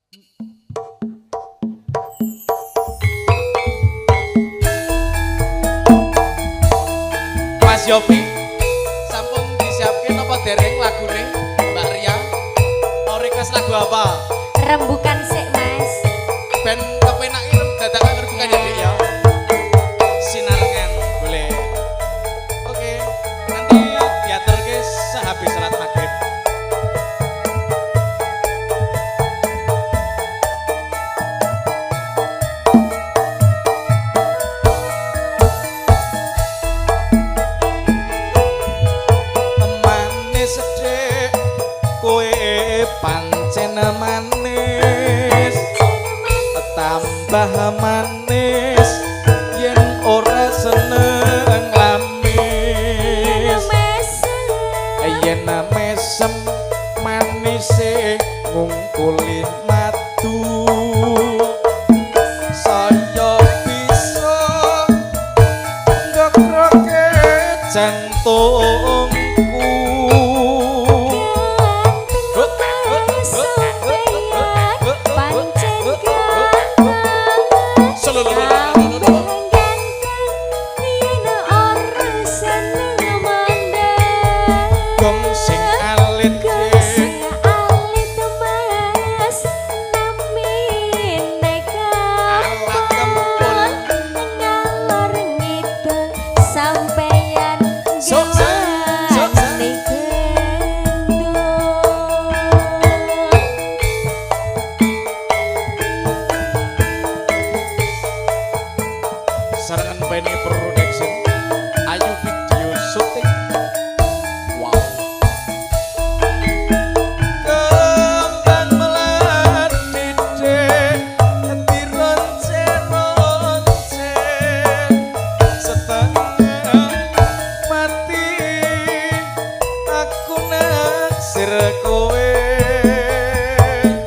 Mas Yopi, sampun disiapke napa dereng lagune Mbak Ria? Mau request lagu apa? Rembukan sik, Mas. Ben kepenake dadakan rembukan ya, Dik ya. Sinarengan boleh. Oke, nanti diaturke sehabis salat maghrib. Manis Dik, kowe pancen manis, tambah manis yen ora seneng lamis, yen mesem manise ngungkuli madu, saya bisa ndokroke jantungku. Pancen ganteng, tambah ganteng yen ora seneng mandek. Gong sing alit. Gong sing alit, Mas, namine Kempul. Ngalor ngidul sampeyan Sok, sok, sok, sok. gawane gendul. Sarengan Penny Production, Ayu Video Shooting. Wow. Kembang melati dek dironce-ronce, setengah mati aku naksir kowe.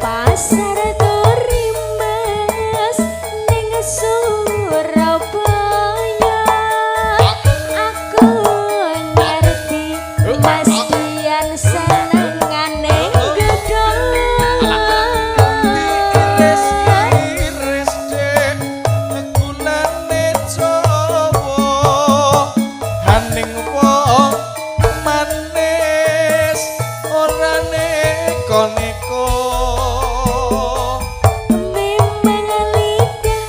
Pasar Turi, Mas, ning Surabaya. Aku ngerti Mas Dian senengane gedhong. Iris-iris dek gulane Jawa, haning wong manis ora neko-neko. Memang lidah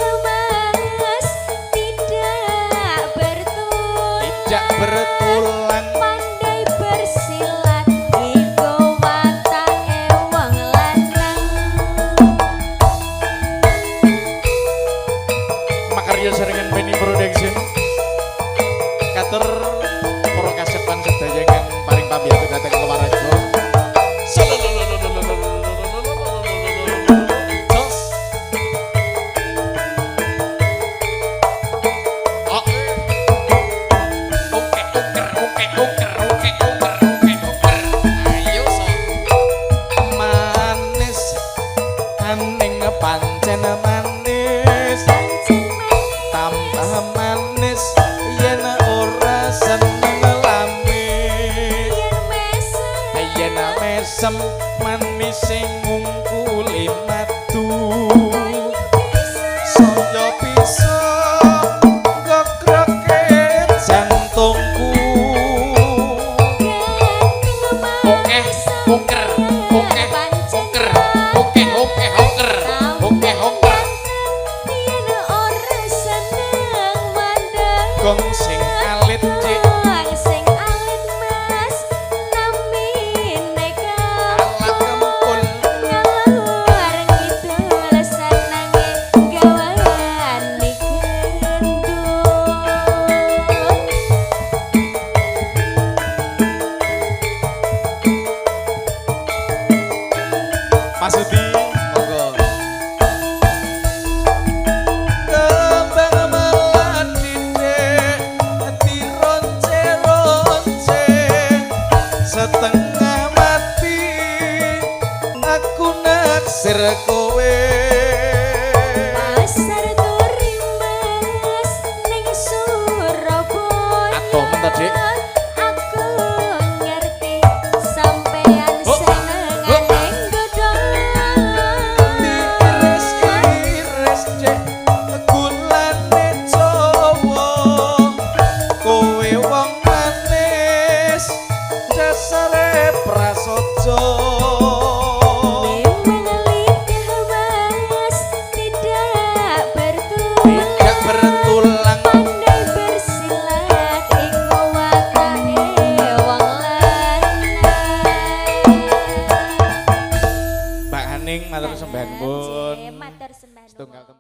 Mas tidak bertulang. Tidak bertulang. Pandai bersilat iku watake wong lanang. Makarya sarengan Penny Production. Katur para kasepan sedaya ingkang paring pambiyantu dhateng keluarga. Jos. Oh. Oke, oker, oke, oker, oke, oker, oke, oker. Ayo so. Manis aning pancen manis, tambah manis yen ora seneng lamis, yen mesem manis ngungkuli madu, saya bisa gokroke jantungku. Oke, oker, oke, oker, oke, oke, oker, oke, oker. Yen ora seneng mandek. Gong sing alit Dik. Gong sing alit, Mas, namine Ala kempul. Ngalor ngidul senenge gawane gendul. Mas Udi, monggo. Kembang melati dek dironce-ronce, setengah mati aku naksir kowe. Pasar Turi, Mas, ning Surabaya. Atoh men to, Dik. Aku ngerti sampean Oh. senengane godhong. sembah nuwun. Nggih, matur sembah Setunggal nuwun.